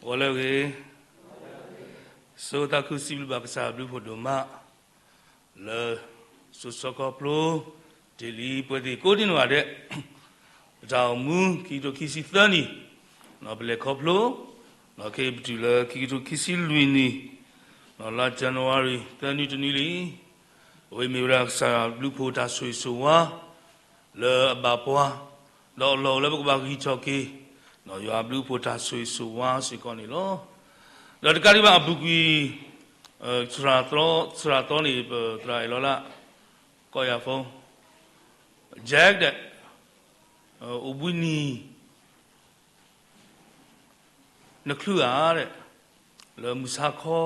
ဂီၤလၢအဂ့ၤ, ဆိသးခုစံးဘျုးဘၣ်ကစၢ်အဘျုးအဖှိၣ်ဒိၣ်မး လၢ စိၤစီၤခီဖျိ တ့ၢ်လံပှဲၤသ့ၣ်ကိးဒံနီၢ်ဂၤဒဲး ပတၢ်အိၣ်မူ ခံကထိခံဆံသၢနံၣ် ပလဲၤခီဖျိ ခဲအံၤပတုၤလၢခံကထိခံဆံလွံၢ်နံၣ် လါ January သၢနွံတနွံလံ. အဝဲမ့ၢ်ဝဲဒၣ်ကစၢ်ယွၤအဘျုးအဖှိၣ်တၢ်ဆိၣ်ဂ့ၤဆိၣ်ဝါ လၢအဘၣ်ပှၤ ဒီးအလီၢ်အိၣ်လၢပကဘၣ်ဂံၢ်ထီၣ်က့ၤ ယွၤအဘျုးအဖှိၣ်တၢ်ဆိၣ်ဂ့ၤဆိၣ်ဝါစ့ၢ်ကီးန့ၣ်လီၤ. ဒီးတကးဒံးဘၣ်အပူၤကွံာ် သရၣ်သီန့ၣ် ပသရၣ်အဲၣ်လီၤလၢ ကီၢ်ယၤဖိ Jack ဒဲး အိၣ်ဘှံးနံၤ နချုးဧါဒဲး လၢမုၢ်ဆါခီ,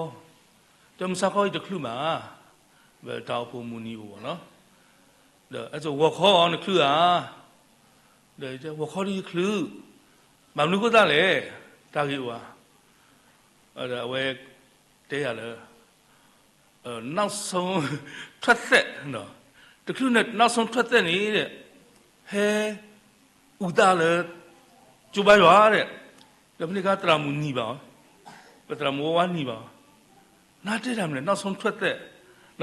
တမုၢ်ဆါခီအံၤတချုးဘၣ်, ပတၢ်အိၣ်ဖှိၣ်မုၢ်နံၤအိၣ်ဘၣ်နီၤ, ဒီးဂီၤခီနချုးဧါ, ဒီးဂီၤခီဒ်ချုး, ဘၣ်မနုၤဃိသတးလဲၣ်, တၢ်ဂ့ၢ်အိၣ်ဧါ, ဒီးအဝဲတဲယၤလၢ နောက်ဆုံးထွက်သက်, တချုးန့ၣ် နောက်ဆုံးထွက်သက်န့ၣ် ဟဲအုၣ်သးလၢ ကၠိဘါယွၤဒဲး, ဒီးဖဲန့ၣ်အခါသရၣ်မုၣ်နံၤဘၣ်အီၤ, ပသရၣ်မုၣ်ဝါဝါနံၤဘၣ်အီၤ, နတဲတၢ်မနုၤလဲၣ် နောက်ဆုံးထွက်သက်,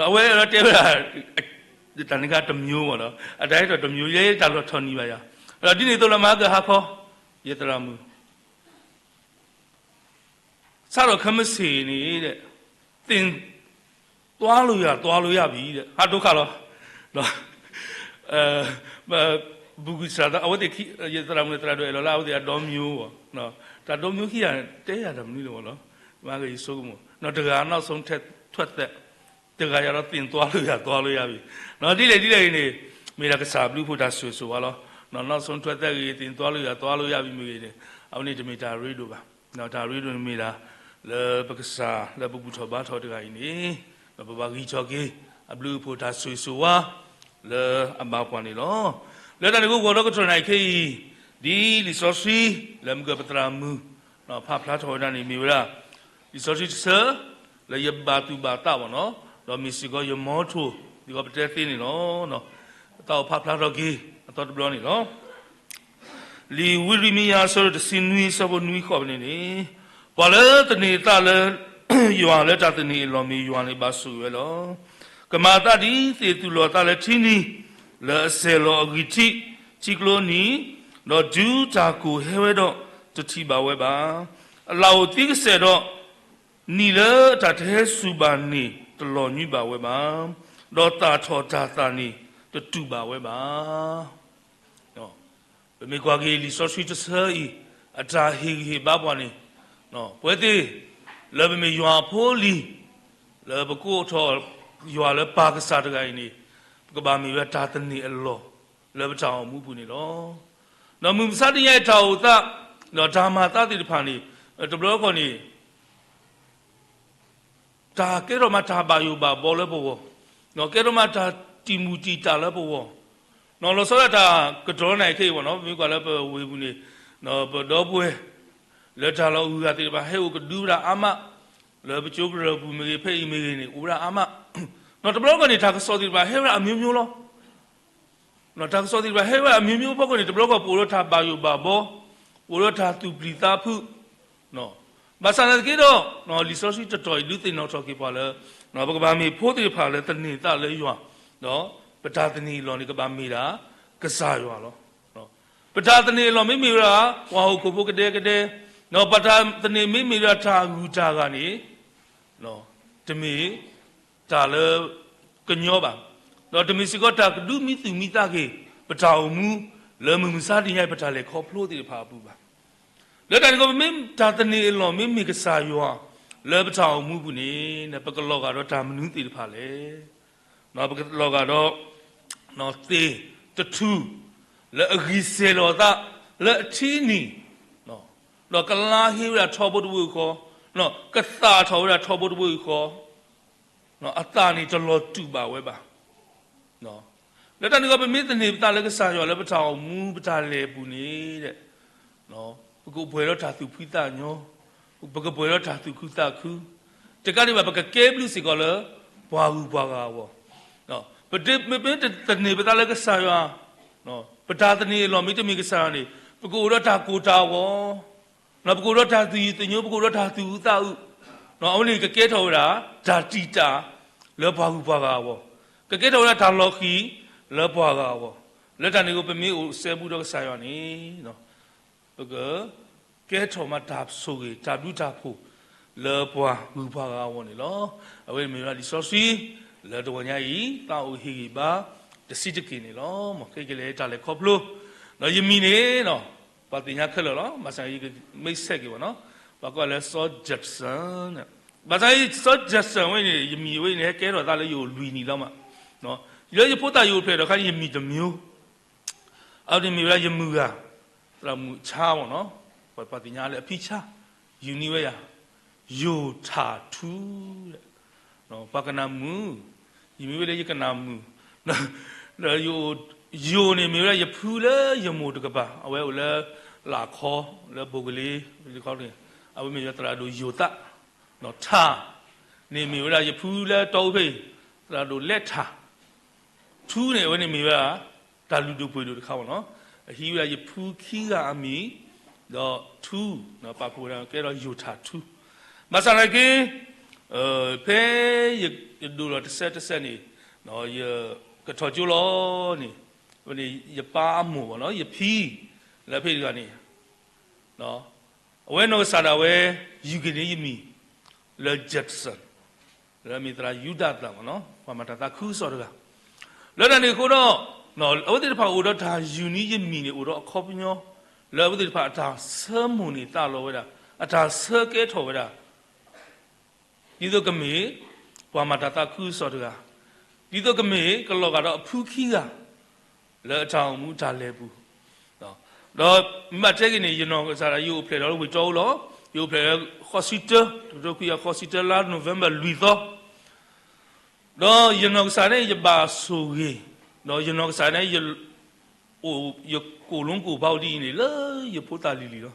အဝဲတဲဝဲဒၣ် တၢ်န့ၣ်အခါတမျိုးဘၣ်ဒီး အတၢ်အဲၣ်တီတမျိုး ယဲတၢ်လီၤထီၣ်နံၤဘၣ်ယၤ, ဒီးဒ်န့ၣ်အသိးလၢမဟါကဟါခီ ယသရၣ်မုၣ် စးထီၣ်ခဲမုၢ်ဆ့ၣ်န့ၣ် သင်သွားလို့ရ သွားလို့ရပြီတဲ့, ဟာ ဒုက္ခလီၤ, ဘူးကွံာ်စရၣ်သီ အဝဲသ့ၣ်ခံ ယသရၣ်မုၣ်သရၣ်ဒိၣ်အဲၣ်လီၤလၢ အဝဲသ့ၣ်အဒီမၠိဘၣ်, တၢ်ဒီမၠိခံဂၤ တဲယၤတၢ်မနုၤလဲၣ်ဘၣ်လီၤ, မၤကယဆိကမိၣ်, တဂၤ နောက်ဆုံးထွက်သက်, တဂၤယၤဒီး သင်သွားလို့ရ သွားလို့ရပြီ, ဒ်လဲၣ်ဒ်လဲၣ်ဂ့ၤန့ၣ် မ့ၢ်ဒၣ်ကစၢ်ဘျုးဖှိၣ်တၢ်ဆိၣ်ဂ့ၤဆိၣ်ဝါလီၤ, နောက်ဆုံးထွက်သက်ဂ့ၤ သင်သွားလို့ရ သွားလို့ရပြီမ့ၢ်ဂ့ၤန့ၣ် အဝဲန့ၣ်တမ့ၢ်တၢ်ရ့ဒိၣ်ဘၣ် တၢ်ရ့ဒိၣ်န့ၣ်မ့ၢ်ဒၣ် လၢပကစၢ်လၢပဘူၣ်ထီၣ်ဘါထီၣ်တဂၤအံၤန့ၣ် ပဘၣ်ဂံၢ်ထီၣ်က့ၤ အဘျုးအဖှိၣ်တၢ်ဆိၣ်ဂ့ၤဆိၣ်ဝါ လၢအဘၣ်ပှၤန့ၣ်လီၤ. လၢတၢ်န့ၣ်အဃိ ဂီၤဒီကထၢၣ်နၢ်အံၤခဲအံၤ ဒ်လံာ်စီဆှံ လၢမုၢ်ကၢၢ်ပသရၣ်မုၣ် ဖးဖျါထီၣ်ဝဲဒၣ်န့ၣ်မ့ၢ်ဝဲဒၣ် လံာ်စီဆှံတဆၢ လၢယဘၣ်သူၣ်ဘၣ်သးဘၣ်နီၤ, ဒီးမ့ၢ်စ့ၢ်ကီးယမီထိၣ် ဒ်သိးပတဲသ့န့ၣ်လီၤ. သးအိၣ်ဖးဖျါထီၣ်က့ၤ အသီတဘျီန့ၣ်လီၤ. လံာ်ဝံရမံယၤ အဆၢဒိၣ်တဆံနွံ အဆၢဖိနွံဃီပန့ၣ်န့ၣ်, ပှၤလၢသန့ၤအသးလၢ ယွၤလၢတၢ်သန့ၤအလီၢ်မ့ၢ်ယွၤန့ၣ် ဘၣ်ဆိၣ်ဂ့ၤဝဲလီၤ. ကမၤအသးဒ်သ့ၣ်သူၣ်လီၤအသးလၢထံနံၤ လၢအစဲၤလီၤအဂံၢ်ထံး ထံကျိနံၤ, ဒီးဒုးတၢ်ကိၢ်ဟဲဝဲဒီးတထံၣ်ဘၣ်ဝဲဘၣ်. အလၣ်အိၣ်သံကစဲာ်ဒီး နံၤလၢအတၢ်တဟဲစူၤဘၣ်န့ၣ် တလီၤညွံးဘၣ်ဝဲဘၣ်. ဒီးသၣ်ထီၣ်တၢ်သၣ်န့ၣ် တတူၢ်ဘၣ်ဝဲဘၣ်. ပမ့ၢ်ကွၢ်က့ၤလံာ်စီဆှံတဆၢအံၤ အတၢ်ဟ့ၣ်ဂံၢ်ဟ့ၣ်ဘါပှၤန့ၣ်, ပဝဲသ့ၣ် လၢပမ့ၢ်ယွၤအဖိလံၤ, လၢပကိးထီၣ်ယွၤလၢပၢ်ကစၢ်တဂၤအံၤန့ၣ်, ပကဘၣ်မ့ၢ်ဝဲတၢ်သန့ၤအလီၢ် လၢပတၢ်အိၣ်မူပူၤန့ၣ်လီၤ. ဒီးမုၢ်မဆါတနံၤအံၤတၢ်အိၣ်သး, ဒီးတၢ်မၤသးသ့ၣ်တဖၣ်န့ၣ်, တဘျီဃီန့ၣ် တၢ်ကဲထီၣ်မးတၢ်ဘၣ်ယိၣ်ဘၣ်ဘီလၢပဂီၢ်, ကဲထီၣ်မးတၢ်တံာ်မုၢ်တံာ်တာ်လၢပဂီၢ်, လီၤဆီဒၣ်တၢ်ကတြီနၢ်အံၤခဲအံၤဘၣ်နီၤ, ပမ့ၢ်ကွၢ်လၢပဝ့ၢ်ပူၤန့ၣ်, ပဒီပုၢ်ဝဲၢ် လၢတၢ်လီၤအုၣ်ဂၤသ့ၣ်တဖၣ် ဟဲအိၣ်ကဒုဝဲဒၣ်အါမး, လၢပကၠိကရၢၢ်ပူၤမ့ၢ်ဂ့ၤ ဖဲအံၤမ့ၢ်ဂ့ၤန့ၣ် အိၣ်ဝဲဒၣ်အါမး, ဒီးတဘျီဃီန့ၣ် တၢ်ကစီၣ်သ့ၣ်တဖၣ်ဟဲဝဲဒၣ်အမျိုးမျိုးလီၤ. တၢ်ကစီၣ်သ့ၣ်တဖၣ်ဟဲဝဲဒၣ်အမျိုးမျိုးအဖီခိၣ်န့ၣ် တဘျီဃီပအိၣ်ဒီးတၢ်ဘၣ်ယိၣ်ဘၣ်ဘီ, ပအိၣ်ဒီးတၢ်သူၣ်ပျံၤသးဖုး, ဘၣ်ဆၣ်သနာ်က့ဒီး လံာ်စီဆှံတတီၤအံၤဒုးသ့ၣ်နီၣ်ထီၣ်က့ၤပှၤလၢ ပကဘၣ်မ့ၢ်ဖိသ့ၣ်တဖၣ်လၢသန့ၤသးလၢယွၤ, ဒီးပတၢ်သန့ၤအလီၢ်န့ၣ် ကဘၣ်မ့ၢ်ဒၣ်ကစၢ်ယွၤလီၤ. ပတၢ်သန့ၤအလီၢ်မ့မ့ၢ်ဝဲဒၣ် ပှၤဟီၣ်ခိၣ်ဖိကဒဲကဒဲ, ဒီးပတၢ်သန့ၤမ့မ့ၢ်ဝဲဒၣ်တၢ်ဂုၤတၢ်ဂၤန့ၣ် တမ့ၢ်တၢ်လၢကညီဘၣ်, ဒီးတမ့ၢ်စ့ၢ်ကီးတၢ်ကဒုးမံသူၣ်မံသးက့ၤ ပတၢ်အိၣ်မူ လၢမုၢ်မဆါတနံၤအံၤ ပတၢ်လဲၤခီဖျိသ့ၣ်တဖၣ်အပူၤဘၣ်. လၢတၢ်န့ၣ်အဃိ ပမ့ၢ်တၢ်သန့ၤအလီၢ်မ့မ့ၢ်ကစၢ်ယွၤ လၢပတၢ်အိၣ်မူပူၤန့ၣ် ပကလီၤဂာ်ဒီးတၢ်မနုၤသ့ၣ်တဖၣ်လဲၣ်. ပကလီၤဂာ်ဒီး သ့ၣ်တထူၣ် လၢအဂံၢ်စဲၤလီၤအသး လၢအထံနံၤ, ဒီးကလါဟ့ဝဲဒၣ်ထီဘိတဘိယူၢ်ဃီ, ကသၣ်ထီၣ်ဝဲဒၣ်ထီဘိတဘိယူၢ်ဃီ, အသၣ်န့ၣ်တလီၤတူာ်ဘၣ်ဝဲဘၣ်. လၢတၢ်န့ၣ်အဃိ ပမ့ၢ်သန့ၤပသးလၢကစၢ်ယွၤလၢပတၢ်အိၣ်မူပတၢ်လဲၤအပူၤန့ၣ် ပကပှဲၤဒီးတၢ်သူၣ်ဖှံသးညီ, ပကပှဲၤဒီးတၢ်သူၣ်ခုသးခု, တကးဒံးဘၣ် ပကကဲဘျုးစ့ၢ်ကီးလၢ ပှၤဂုၤပှၤဂၤအဂီၢ်, ပမ့ၢ်သန့ၤပသးလၢကစၢ်ယွၤ, ပတၢ်သန့ၤအလီၢ်မ့တမ့ၢ်ကစၢ်ယွၤန့ၣ် ပကအိၣ်ဒီးတၢ်ကိၢ်တၢ်ဂီၤ, ပကအိၣ်ဒီးတၢ်သူၣ်ယံၤသညိ ပကအိၣ်ဒီးတၢ်သူၣ်အုးသးအုး, အဝဲန့ၣ်ကကဲထီၣ်ဝဲဒၣ် တၢ်တံာ်တာ်လၢပှၤဂုၤပှၤဂၤအဂီၢ်, ကကဲထီၣ်ဝဲဒၣ်တၢ်လီၤဃံၤ လၢပှၤဂၤအဂီၢ်, လၢတၢ်န့ၣ်အဃိ ပမ့ၢ်အိၣ်စဲဘူးဒီးကစၢ်ယွၤန့ၣ် ပကကဲထီၣ်မးတၢ်ဆိၣ်ဂ့ၤ တၢ်ဘျုးတၢ်ဖှိၣ် လၢပှၤဂုၤပှၤဂၤအဂီၢ်န့ၣ်လီၤ. အဝဲန့ၣ်မ့ၢ်ဝဲဒၣ်လံာ်စီဆှံ လၢတဂီၤညါအံၤ သးအိၣ်ဟ့ၣ်ဂံၢ်ဘါ တဆံးတက့ၢ်န့ၣ်လီၤ. ခဲကနံၣ်အံၤ တၢ်လဲၤခီဖျိ ဒီးယမံၤန့ၣ် ပှၤသ့ၣ်ညါခဲလၢာ်လီၤ. ဘၣ်ဆၣ်ယ မိတ်ဆက် က့ၤဘၣ်နီၤ, ပှၤကိးလၢစီၤ Jackson, ဘၣ်ဆၣ်စီၤ Jackson ဝဲန့ၣ် ယမံၤဝဲန့ၣ် ဟဲကဲထီၣ်သးလၢယအိၣ်လွံၢ်နံၣ်လီၤမး, လၢယဖိသၣ်ယအိၣ်ဖျဲၣ်ဒီးခါန့ၣ် ယမံၤတမံၤ အဝဲန့ၣ်မ့ၢ်ဝဲဒၣ်ယမုၢ်ဂၤ, သရၣ်မုၣ်ဆါမ့ၢ်နီၤ, ပှၤသ့ၣ်ညါလၢအဖံဆါ, ယူၤနံၤဝဲယၤ, ယိၤထၣ်ထူ, ပှၤကနၣ်မုၣ်, ယမ့ၢ်ဝဲလၢယကနၣ်မုၣ်, ဒီးယိၤန့ၣ်မ့ၢ်ဝဲဒၣ်ယဖုလၢယမိၢ်တကပၤ, အဝဲအိၣ်လၢ လၣ်ခီ, လၢဘိၣ်ကလ့, အဝဲမ့ၢ်ဝဲဒၣ်သရၣ်ဒိၣ်ယိၤသး, ထၣ်န့ၣ်မ့ၢ်ဝဲဒၣ်ယဖုလၢတီအူဖဲအံၤ, သရၣ်ဒိၣ်လဲးထၣ် ထူန့ၣ် အဝဲန့ၣ်မ့ၢ်ဝဲဒၣ် တၢ်လုၢ်ဒိၣ်ပှ့ၤဒိၣ်တခါမ့ၢ်နီၤ, အဟံးဝဲဒၣ်ယဖုခံဂၤအမံၤ, ဒီးထူ, ပာ်ဖှိၣ်ဝဲဒၣ်ကဲထီၣ်ယိၤထၣ်ထူ, ဘၣ်ဆၣ်သနာ်က့ ဖဲယဒိၣ်ထီၣ်တဆဲးတဆဲးန့ၣ်, ယကထီၣ်ကၠိလီၤန့ၣ်, အဝဲန့ၣ်ယပၢ်အမိၢ်မ့ၢ်နီၤ, ယဖံ, လၢဖဲတဂၤန့ၣ် အဝဲနီၢ်ကစၢ်ဒၣ်ဝဲ ယူၤက့ၤန့ၢ်ယမံၤ လၢ Jackson, လၢအမ့ၢ်သရၣ်ယူဒၤသၣ်မ့ၢ်နီၤ, ပှၤမၤတၢ်သးခုကစီၣ်တဂၤ, လၢတၢ်န့ၣ်အဃိဒီး အဝဲသ့ၣ်တဖၣ်အိၣ်ဒီးတၢ်ယူၤန့ၢ်ယမံၤန့ၣ် အိၣ်ဒီးအခီပညီ, လၢအဝဲသ့ၣ်တဖၣ်အတၢ်ဆၢမိၣ်န့ၢ်သးလီဝဲဒၣ်, အတၢ်ဆၢကဲထီၣ်ဝဲဒၣ် ဒ်သိးကမ့ၢ် ပှၤမၤတၢ်သးခုကစီၣ်တဂၤ, ဒ်သိးကမ့ၢ်ကလီၤဂာ်ဒီးအဖုခံဂၤ လၢအတၢ်အိၣ်မူအတၢ်လဲၤပူၤ, ဒီးမ့ၢ်ဘၣ်တဲက့ၤန့ၣ် ယနီၢ်ကစၢ်ဒၣ် ယအိၣ်ဖျဲၣ်ဒီးဝ့ၢ်တီအူလီၤ, ယအိၣ်ဖျဲၣ်လၢဃိးဆံတၢ, တကထိခွံကယၤဃိးဆံတၢ လါ November လွံၢ်သီ ဒီးယနီၢ်ကစၢ်န့ၣ် ယဘၣ်ဆိၣ်ဂ့ၤ, ဒီးယနီၢ်ကစၢ်န့ၣ် ယ အိၣ်ယကိၣ်လူကအိၣ်ဖးအိၣ်ဒ်အံၤန့ၣ် လၢယဖိသၣ်လံၤလံၤလီၤ.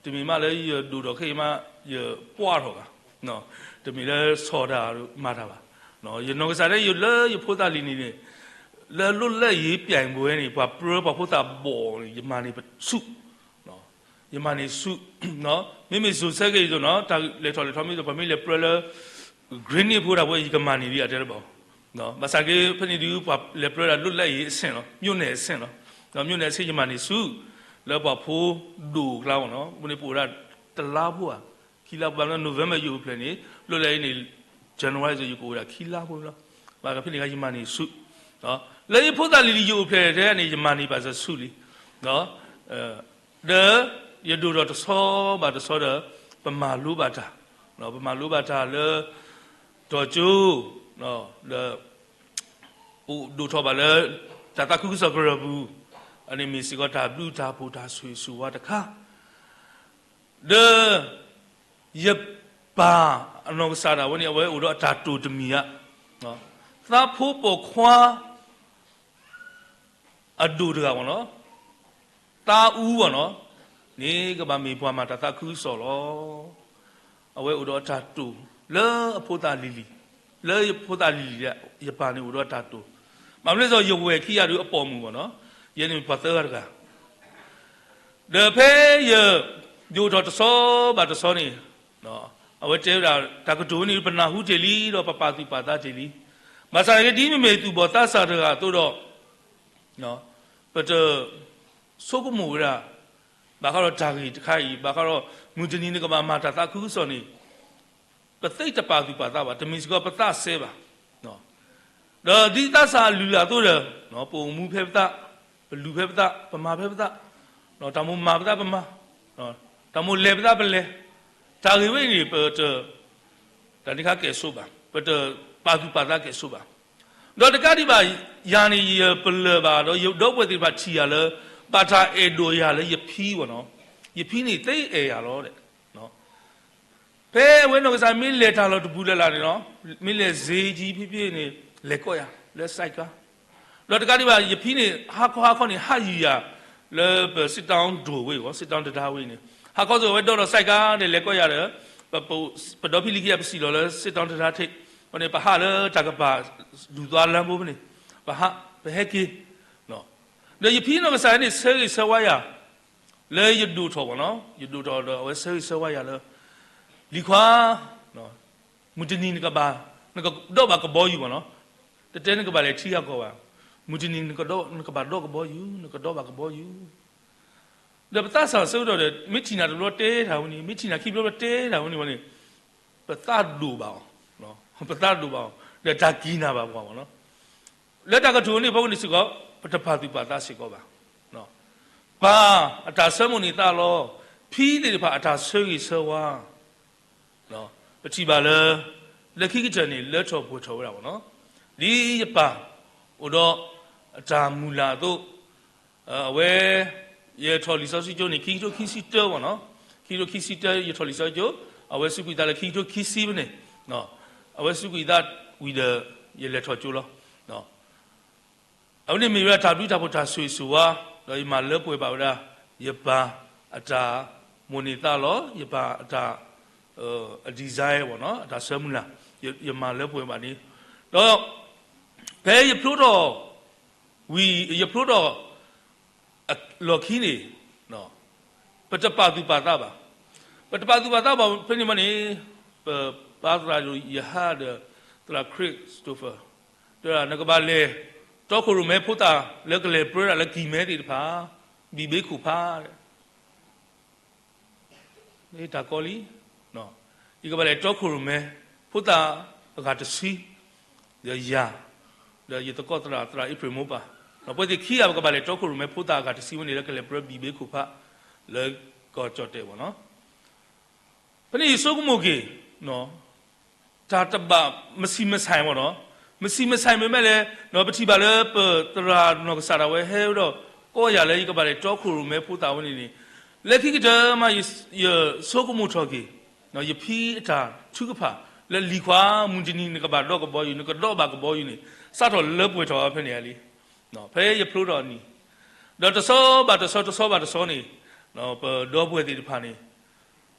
တမ့ၢ်မးလၢယဒိၣ်ထီၣ်ခဲအံၤမး ယပှၢ်ထီၣ်ဘၣ်, တမ့ၢ်လၢဆီၣ်တၢ်မၤတၢ်ဘၣ်. ယနီၢ်ကစၢ်ဒၣ်ယိၤလၢယဖိသၣ်လံၤန့ၣ်န့ၣ်, လၢလွတ်လပ်ရေးပြိုင်ပွဲန့ၣ် ပှၤပြၢပှၤဖိသၣ်ဘီၣ်န့ၣ် ယမၤန့ၢ်ဆူၣ် ယမၤန့ၢ်ဆူၣ်, မ့မ့ၢ်စိၤဆၢက့ၤအသိးနီၤ တၢ်လဲၤထီၣ်လဲၤထီမ့ၢ်သိး ပှၤမ့ၢ်လဲၤပြၢလၢ Greenwich ဖိတၢ်ဖိ ယကမၤန့ၢ်ဒံးအတဲတဘၣ်, ဘၣ်ဆၣ်က့ ဖဲန့ၣ်ဒုး ပှၤလဲၤပြၢဒၣ် လွတ်လပ်ရေး အဆင့်လီၤ, မြို့နယ်အဆင့်လီၤ, မြို့နယ်အဆင့် ယမၤန့ၢ်ဆူၣ် လၢပှၤဖိဒိၣ်အကျါမ့ၢ်နီၤ, အဃိန့ၣ် ပအိၣ်ဝဲဒၣ်တလါဖိဧါ, ခံလါဖိဘၣ်လၢ November ယအိၣ်ဖျဲၣ်န့ၣ် လွတ်လပ်ရေးန့ၣ် January ယကအိၣ်ဝဲဒၣ်ခံလါဖိလီၤ, ဘၣ်ဆၣ်ဖဲန့ၣ်အခါ ယမၤန့ၢ်ဆူၣ်, လၢယဖိသၣ်လံၤလံၤ ယအိၣ်ဖျဲၣ်ထဲန့ၣ် ယမၤန့ၢ်ဘၣ်စၢၤဆူၣ်လံ ဒီးယဒိၣ်ထီၣ်တဆီဘၣ်တဆီဒီး ပမၤလိဘၣ်တၢ်, ပမၤလိဘၣ်တၢ်လၢ တီၤကၠိ, ဒီး အိၣ်ဒိၣ်ထီၣ်ဘၣ်လၢ တၢ်သးခုကစီၣ်ကရၢၢ်ပူၤ, အန့ၣ်မ့ၢ်စ့ၢ်ကီးတၢ်ဘျုးတၢ်ဖှိၣ်တၢ်ဆိၣ်ဂ့ၤဆိၣ်ဝါတခါ, ဒီး ယပၢ်အနီၢ်ကစၢ်ဒၣ်ဝဲန့ၣ် အဝဲအိၣ်ဒီးအတၢ်တိာ်တမံၤဧါ, သးဖိပိာ်ခွါ အဒိၣ်တဂၤမ့ၢ်နီၤ, သးအူမ့ၢ်နီၤ, န့ၣ်ကဘၣ်မ့ၢ်ပှၤမၤတၢ်သးခုကစီၣ်လီၤ. အဝဲအိၣ်ဒီးအတၢ်တိာ် လၢအဖိသၣ်လံၤလံၤ, လၢယဖိသၣ်လံၤလံၤ ယပၢ်န့ၣ်အိၣ်ဒီးအတၢ်တိာ်, ဘၣ်မနုၤလဲၣ် ယဝဲၢ်ခံဂၤဒုးအပိာ်မုၣ်မ့ၢ်နီၤ, ယဲန့ၣ်ပှၤသၢဂၤတဂၤ ဒီးဖဲယ ဒိၣ်ထီၣ်တဆီဘၣ်တဆီန့ၣ်, အဝဲတဲဝဲဒၣ် တၢ်ကတိၤဝဲန့ၣ် ပနၢ်ဟူတ့ၢ်လံ ဒီးပပာ်သူၣ်ပာ်သးတ့ၢ်လံ, ဘၣ်ဆၣ်န့ၣ်က့ ဒ်မ့မ့ၢ်သူၣ်ဘီၣ်သးစၢ်တဂၤအသိးဒီး ပတ ဆိကမိၣ်ဝဲဒၣ် ဘၣ်ဃးဒီးတၢ်ဂ့ၢ်တခါအံၤ ဘၣ်ဃးဒီး မုၢ်တနံၤန့ၣ်ကဘၣ်မၤတၢ်သးခုကစီၣ်န့ၣ် ပသ့တပာ်သူၣ်ပာ်သးဘၣ်, တမ့ၢ်စ့ၢ်ကီးပသးစဲဘၣ်. ဒီးဒ်သးစၢ်အလုၢ်အလၢ်အသိးဒီး ပအိၣ်မူဖဲပသး, ပလူၤဖဲပသး, ပမၤဖဲပသး, တၢ်မိၣ်မၤပသးပမၤ, တၢ်မိၣ်လဲၤပသးပလဲၤ, တၢ်ဂ့ၢ်ဝဲအံၤန့ၣ် ပတ တၢ်န့ၣ်ခါကဲၣ်ဆိးဘၣ်, ပတပာ်သူၣ်ပာ်သးကဲၣ်ဆိးဘၣ်. ဒီးတကးဒံးဘၣ် ယၤန့ၣ် ယပလၢၢ်ဘၣ် ဒီးယဒီပုၢ်ဝဲၢ်သ့ၣ်တဖၣ်ထံၣ်ယၤလၢ ဘၣ်တၢ်အဲၣ်ဒိးယၤလၢယဖံမ့ၢ်နီၤ, ယဖံန့ၣ်သ့အဲၣ်ယၤလီၤ. ဖဲအဝဲနီၢ်ကစၢ်မ့ၢ်လဲၤတၢ်လီၢ်တပူၤလၢ်လၢ်န့ၣ်နီၤ, မ့ၢ်လဲၤစ့ကံဖဲဖဲန့ၣ် လဲၤကိးယၤ လၢစဲးကါ, ဒီးတကးဒံးဘၣ် ယဖံန့ၣ် ဟါခီဟါခီန့ၣ် ဟးယံၤယၤ လၢပ စစ်တောင်း ဒိၣ်ဝဲအံၤ စစ်တောင်း တံတား ဝဲအံၤန့ၣ် ဟါခီသ့ၣ် အဝဲဒီးဒီးစဲးကါန့ၣ် လဲၤကိးယၤဒီး ပဒီဖံလံၤခံဂၤ ပစံၣ်လီၤလၢ စစ်တောင်း တံတား ထိပ် ဝဲန့ၣ် ပဟးလၢတၢ်ကပၤ ဒူၣ်သွါလၢဘိဖဲန့ၣ် ပဟး ပဟဲက့ၤ ဒီးယဖံနီၢ်ကစၢ်န့ၣ် ဆၢဂ့ၤဆၢဝါယၤ လၢယဒိၣ်ထီၣ်ဘၣ်နီၤ, ယဒိၣ်ထီၣ်ဒီးအဝဲဆၢဂ့ၤဆၢဝါယၤလၢ လံၤခွါ, မုၢ်တနံၤနကဘၣ်, နကဒီးဘၣ်ကဘီယူၤဘၣ်နီၤ, တတဲနကဘၣ်လဲၤထံဂၤကီၢ်ဘၣ်, မုၢ်တနံၤနကဘၣ်ဒီးကဘီယူၤ, နကဒီးဘၣ်ကဘီယူၤ ဒီးပသးစၢ်ဆၢကတီၢ်ဒီး မ့ၢ်ထံၣ်နၤတဘျီတဲတၢ်ဝဲန့ၣ်, မ့ၢ်ထံၣ်နၤခံဘျီဘျီတဲတၢ်ဝဲန့ၣ်ဝဲန့ၣ်, ပသးဒိၣ်ဘၣ်အီၤ, ပသးဒိၣ်ဘၣ်အီၤ, ဒီးတၢ်ကံၣ်နၢ်ဘၣ်ပှၤမ့ၢ်နီၤ, လၢတၢ်ကတိၤန့ၣ်ဖီခိၣ်န့ၣ်စ့ၢ်ကီး ပတပာ်သူၣ်ပာ်သးစ့ၢ်ကီးဘၣ်. ပၢ်အတၢ်ဆၢမိၣ်န့ၢ်သးလီ, ဖံသ့ၣ်တဖၣ်အတၢ်ဆၢဂ့ၤဆၢဝါ ပထံၣ်ဘၣ်လၢ လၢခံကတၢၢ်န့ၣ် လၢထီၣ်ပှဲၤထီၣ်ဝဲဒၣ်မ့ၢ်နီၤ, ဒ်ယပၢ် အိၣ်ဒီး အတၢ်မုၢ်လၢ်အသိး, အဝဲ ယထီၣ်လံာ်စီဆှံကၠိန့ၣ် ခံကထိခံဆံတၢမ့ၢ်နီၤ, ခံကထိခံဆံတၢ ယထီၣ်လံာ်စီဆှံကၠိ, အဝဲစူးကွံာ်သးလၢခံကထိခံဆံဖဲန့ၣ်, အဝဲစူးကွံာ်သးဝံၤဒီး ယလဲၤထီၣ်ကၠိလီၤ. အဝဲန့ၣ်မ့ၢ်ဝဲဒၣ်တၢ်ဘျုးတၢ်ဖှိၣ်တၢ်ဆိၣ်ဂ့ၤဆိၣ်ဝါ, ဒီးယမၤလၢပှဲၤဘၣ်ဝဲဒၣ် ယပၢ်အတၢ်မိၣ်န့ၢ်သးလီ, ယပၢ်အတၢ် အ desire မ့ၢ်နီၤ, အတၢ်ဆၢမုၢ်လၢ်, ယမၤလၢပှဲၤဘၣ်န့ၣ်, ဒီး ဖဲယဖျိထီၣ် ဝံၤ ယဖျိထီၣ် လီၢ်ခံန့ၣ် ပတပာ်သူၣ်ပာ်သးဘၣ်. ပတပာ်သူၣ်ပာ်သးဘၣ်ဖဲန့ၣ်မ့ၢ်န့ၣ်, ပပၢ်သရၣ်ဒိၣ်ယဟၣ်ဒီး သရၣ် Christopher တဲဒၣ် နကဘၣ်လဲၤတီခိၣ်ရိၣ်မဲဖိသၣ်လၢကလဲၤပြၢဒၣ်လၢကံၢ်မဲသ့ၣ်တဖၣ်, ဘံၣ်ဘ့ခိၣ်ဖး တၢ်ကီလံ, ယကဘၣ်လဲၤတီခိၣ်ရိၣ်မဲ ဖိသၣ်အဂၤတဆံ, ဒီးယၤ, ဒီးယသကိးသရၣ် သရၣ်အ့ဖြ့ၣ်မိၢ်ပၢ်, ပဝဲသ့ၣ်ခံဂၤပကဘၣ်လဲၤတီခိၣ်ရိၣ်မဲဖိသၣ်အဂၤတဆံဝဲန့ၣ်လၢကလဲၤပြၢဘံၣ်ဘ့ခိၣ်ဖး လၢကီၢ်ကၠီၣ်တဲာ်မ့ၢ်နီၤ. ဖဲန့ၣ်ယဆိကမိၣ်က့ၤ တၢ်တဘၣ်မဆံးမဆါမ့ၢ်နီၤ, မဆံးမဆါမ့ၢ်မ့ၢ်လဲၣ်, ပထံၣ်ဘၣ်လၢပသရၣ်နီၢ်ကစၢ်ဒၣ်ဝဲဟဲဝဲဒီး ကိးယၤလၢယကဘၣ်လဲၤတီခိၣ်ရိၣ်မဲဖိသၣ်ဝဲန့ၣ်န့ၣ်, လၢခံကတၢၢ်မး ယဆိကမိၣ်ထီၣ်က့ၤ ယဖံအတၢ်ထုကဖၣ် လၢလံၤခွါ မုၢ်တနံၤနကဘၣ်ဒီးကဘီယူၤ နကဒီးဘၣ်ကဘီယူၤန့ၣ် စးထီၣ်လၢပှဲၤထီၣ်ဖဲန့ၣ်လံ. ဖဲယဖျိထီၣ်အနံၤ, ဒီးတဆီဘၣ်တဆီ တဆီဘၣ်တဆီန့ၣ်, ပဒီပုၢ်ဝဲၢ်သ့ၣ်တဖၣ်န့ၣ်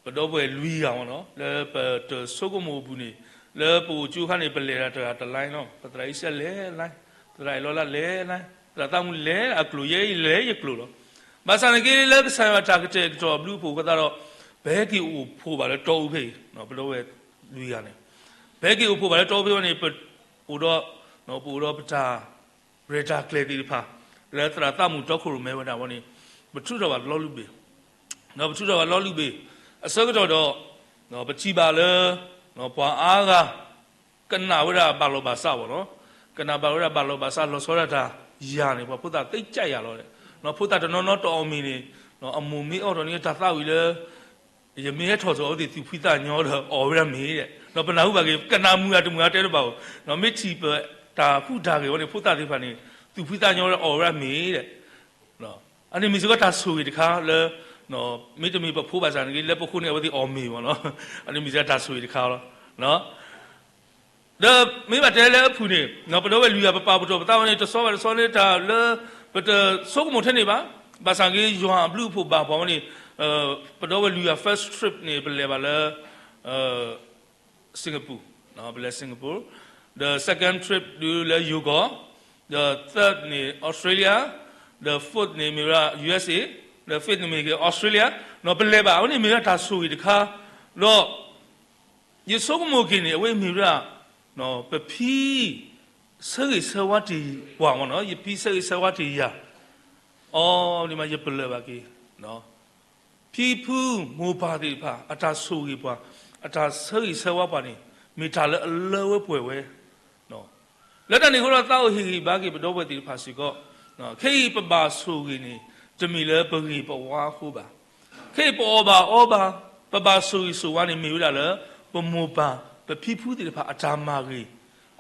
ပဒီပုၢ်ဝဲၢ်လွံၢ်ဂၤမ့ၢ်နီၤ လၢပတၢ်ဆိကမိၣ်အပူၤန့ၣ်, လၢပအိၣ်ကၠိအခါန့ၣ် ပလဲၤတၢ်တဂၤတ line နီၤ, ပသရၣ်အံၣ်စဲလဲၤ line, သရၣ်အဲၣ်လီၤလးလဲၤ line, သရၣ်သးမူလဲၤအကျိၤ ယဲအံၤလဲၤယကျိၤလီၤ. ဘၣ်ဆၣ်န့ၣ်က့လၢကစၢ်ယွၤတၢ်ကတဲာ်ကတီၤအဘျုးအဖှိၣ်အဃိသတးဒီး, ပဟဲက့ၤအိၣ်ဖှိၣ်ဘၣ်လၢတီအူဖဲအံၤ, ပဒီပုၢ်ဝဲၢ်လွံၢ်ဂၤန့ၣ်, ပဟဲက့ၤအိၣ်ဖှိၣ်ဘၣ်လၢတီအူဖဲအံၤန့ၣ် ပအိၣ်ဒီး, ပအိၣ်ဒီးပတၢ် ရဲၣ်တၢ်ကျဲၤသ့ၣ်တဖၣ် လၢသရၣ်သးမူတီခိၣ်ရိၣ်မဲဝဲဒၣ်ဝဲန့ၣ်, ပထုးထီၣ်ဘၣ်လီၤလုၢ်ဘ့ၣ်, ဒီးပထုးထီၣ်ဘၣ်လီၤလုၢ်ဘ့ၣ်, အဆၢကတီၢ်ဒီး, ပထံၣ်ဘၣ်လၢ ပှၤအါဂၤ ကနၣ်ဝဲဒၣ်ဘၣ်လီၤဘၣ်စးမ့ၢ်နီၤ, ကနၣ်ဘၣ်ဝဲဒၣ်ဘၣ်လီၤဘၣ်စး လီၤဆီဒၣ်တၢ်ယၤန့ၣ် ပှၤဖိသၣ်သ့ကၠဲယၤလီၤ. ဖိသၣ်တနီၤနီၤတအီၣ်မ့ၤန့ၣ်, အမိၢ်မ့ၢ်အီၣ်ထီၣ်န့ၣ် တၢ်သးဝံၣ်လၢ ယမ့ၢ်ဟဲထီၣ်စီၤအဝဲသ့ၣ်သူၣ်ဖှံသးညီဒီးအီၣ်ဝဲဒၣ်မ့ၤဒီး, ပနၢ်ဟူဘၣ်က့ၤ ကနၣ်မုာ်ဧါတမုာ်ဧါတဲတဘၣ်ဧိၤ, မ့ၢ်ထံၣ်ပတၢ်ဟူးတၢ်ဂဲၤဝဲန့ၣ် ဖိသၣ်သ့ၣ်တဖၣ်န့ၣ် သူၣ်ဖှံသးညီဒီးအီၣ်ဝဲဒၣ်မ့ၤဒီး, အန့ၣ်မ့ၢ်စ့ၢ်ကီးတၢ်ဆိၣ်ဂ့ၤတခါလၢ, မ့တမ့ၢ်ပဖိဘၣ်ဆၣ်န့ၣ်က့ လၢပဃိန့ၣ် အဝဲသ့ၣ်အီၣ်မ့ၤမ့ၢ်နီၤ, အန့ၣ်မ့ၢ်စ့ၢ်ကီးတၢ်ဆိၣ်ဂ့ၤတခါလီၤ. ဒီးမ့ၢ်ဘၣ်တဲလၢအဖုၣ်န့ၣ်, ပဒီပုၢ်ဝဲၢ်လွံၢ်ဂၤ ပပာ်ပတီၢ်ပသးဝဲန့ၣ် တဆီဘၣ်တဆီန့ၣ် တၢ်လၢပတဆိကမိၣ်ထဲန့ၣ်ဘၣ်. ဘၣ်ဆၣ်က့ ယွၤအဘျုးအဖှိၣ်ဘၣ်ပှၤဝဲန့ၣ်, ပဒီပုၢ်ဝဲၢ်လွံၢ်ဂၤ first trip န့ၣ် ပလဲၤဘၣ်လၢ Singapore, ပလဲၤ Singapore, ဒီး second trip ဒုးလၢယိၤကီၢ်, ဒီး third န့ၣ် Australia, ဒီး fourth န့ၣ်မ့ၢ်ဝဲဒၣ် USA, ဒီး fifth န့ၣ်မ့ၢ်က့ၤ Australia, ပလဲၤဘၣ် အဝဲန့ၣ်မ့ၢ်ဝဲဒၣ်တၢ်ဆိၣ်ဂ့ၤတခါ, ဒီး ယဆိကမိၣ်က့ၤန့ၣ် အဝဲမ့ၢ်ဝဲဒၣ် ပဖံ ဆၢဂ့ၤဆၢဝါတ့ၢ်ပှၤမ့ၢ်နီၤ, ယဖံဆၢဂ့ၤဆၢဝါတ့ၢ်ယၤ, အီၤဒ်မး ယပလၢၢ်ဘၣ်က့ၤ ဖံဖုမိၢ်ပၢ်သ့ၣ်တဖၣ် အတၢ်ဆိၣ်ဂ့ၤပှၤ, အတၢ်ဆၢဂ့ၤဆၢဝါပှၤန့ၣ် မ့ၢ်တၢ်လၢအလၢဝဲပှဲၤဝဲ လၢတၢ်န့ၣ်အဃိဒီး သးအိၣ်ဟ့ၣ်ဂံၢ်ဘါက့ၤ ပဒီပုၢ်ဝဲၢ်သ့ၣ်တဖၣ်စ့ၢ်ကီး, ခဲအံၤပဘၣ်ဆိၣ်ဂ့ၤန့ၣ် တမ့ၢ်လၢပဂ့ၤပဝါအဃိဘၣ်. ခဲအံၤပအီၣ်ဘၣ်အီဘၣ်, ပဘၣ်ဆိၣ်ဂ့ၤဆိၣ်ဝါန့ၣ် မ့ၢ်ဝဲဒၣ်လၢ ပမိၢ်ပၢ် ပဖံဖုသ့ၣ်တဖၣ် အတၢ်မၤဂ့ၤ,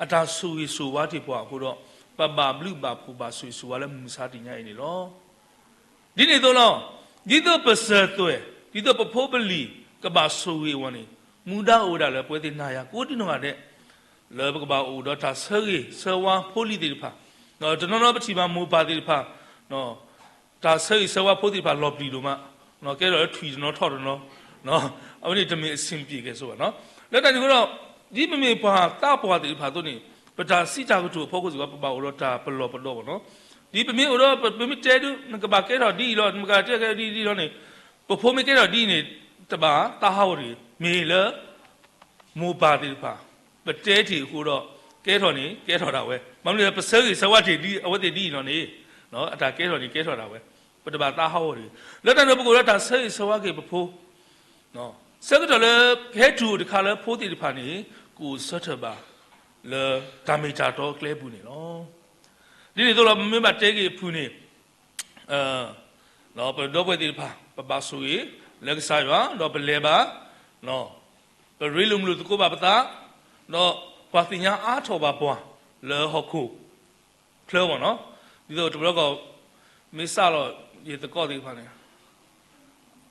အတၢ်ဆိၣ်ဂ့ၤဆိၣ်ဝါတ့ၢ်ပှၤအဃိဒီး ပဘၣ်ဘျုးဘၣ်ဖှိၣ်ဘၣ်ဆိၣ်ဂ့ၤဆိၣ်ဝါလၢမုၢ်မဆါတနံၤညါအံၤန့ၣ်လီၤ. ဒ်န့ၣ်အသိးလီၤ. ဒ်သိးပစၢၤသွဲၣ်, ဒ်သိးပဖိပလံၤ ကဘၣ်ဆိၣ်ဂ့ၤအဂီၢ်န့ၣ်, မူဒါအိၣ်ဝဲဒၣ်လၢပဝဲသ့ၣ်နၤယၤကိးဒံနီၢ်ဂၤဒဲး, လၢပကဘၣ်အိၣ်ဒီးတၢ်ဆၢဂ့ၤဆၢဝါဖိလံၤသ့ၣ်တဖၣ်, တနီၤနီၤပထံၣ်ဘၣ်မိၢ်ပၢ်သ့ၣ်တဖၣ် တၢ်ဆၢဂ့ၤဆၢဝါဖိသ့ၣ်တဖၣ်လီၤပျံၤဒိၣ်မး, ကဲထီၣ်လၢထွံၣ်တနီၤထီၣ်တနီၤ, အဝဲန့ၣ်တမ့ၢ်အဆင်ပြေကဲဆိဘၣ်နီၤ. လၢတၢ်န့ၣ်အဃိဒီး, ဒ်ပမ့ၢ်ပှၤသးပှၢ်သ့ၣ်တဖၣ်အသိးန့ၣ်, ပတၢ်စံးတၢ်ကတိၤအဖီခိၣ်စ့ၢ်ကီး ပဘၣ်အိၣ်ဒီးတၢ်ပလီၢ်ပဒီဘၣ်နီၤ. ဒ်ပမ့ၢ်အိၣ်ဒီး ပမ့ၢ်တဲဒုး နကဘၣ်ကဲထီၣ်ဒ်အံၤလီၤ, နကဘၣ်တဲကဲဒ်အံၤလီၤန့ၣ်, ပဖိမ့ၢ်ကဲထီၣ်ဒ်အံၤန့ၣ် တဘၣ်သးဟးဂီၤတဂ့ၤ. မ့ၢ်လၢ မိၢ်ပၢ်သ့ၣ်တဖၣ် ပတဲတ့ၢ်အဃိဒီး ကဲထီၣ်န့ၣ် ကဲထီၣ်ဒၣ်ဝဲ, မ့ၢ်မနုၤလဲၣ် ပဆၢဂ့ၤဆၢဝါတ့ၢ်ဒ်အဝဲသ့ၣ်ဒ်အံၤလီၤန့ၣ်, အတၢ်ကဲထီၣ်န့ၣ် ကဲထီၣ်ဒၣ်ဝဲ, ပတဘၣ်သးဟးဂီၤတဂ့ၤ. လၢတၢ်န့ၣ် ပကအိၣ်ဒီးတၢ်ဆၢဂ့ၤဆၢဝါက့ၤပဖိ ဆၢကတီၢ်လၢကဟဲတုၤအိၣ်တခါလၢဖိသ့ၣ်တဖၣ်န့ၣ် ကအိၣ်ဆၢထၢၣ်ဘၣ် လၢတၢ်မ့ၢ်တၢ်တီအကျဲပူၤန့ၣ်လီၤ. ဒ်န့ၣ်အသိးလီၤ ပမ့ၢ်ဘၣ်တဲက့ၤအဖုၣ်န့ၣ်, ပဒီပုၢ်ဝဲၢ်သ့ၣ်တဖၣ် ပဘၣ်ဆိၣ်ဂ့ၤလၢကစၢ်ယွၤ ဒီးပလဲၤဘၣ်, ပရ့လိာ်မုာ်လိာ်သကိးဘၣ်ပသး, ဒီးပှၤသ့ၣ်ညါအါထီၣ်ဘၣ်ပှၤလၢဟီၣ်ခိၣ်ချၢအဂီၢ်န့ၣ်လီၤ. ဒ်သိးတဘျီကီၢ် မ့ၢ်စးလီၤ ယသကိးသ့ၣ်တဖၣ်န့ၣ်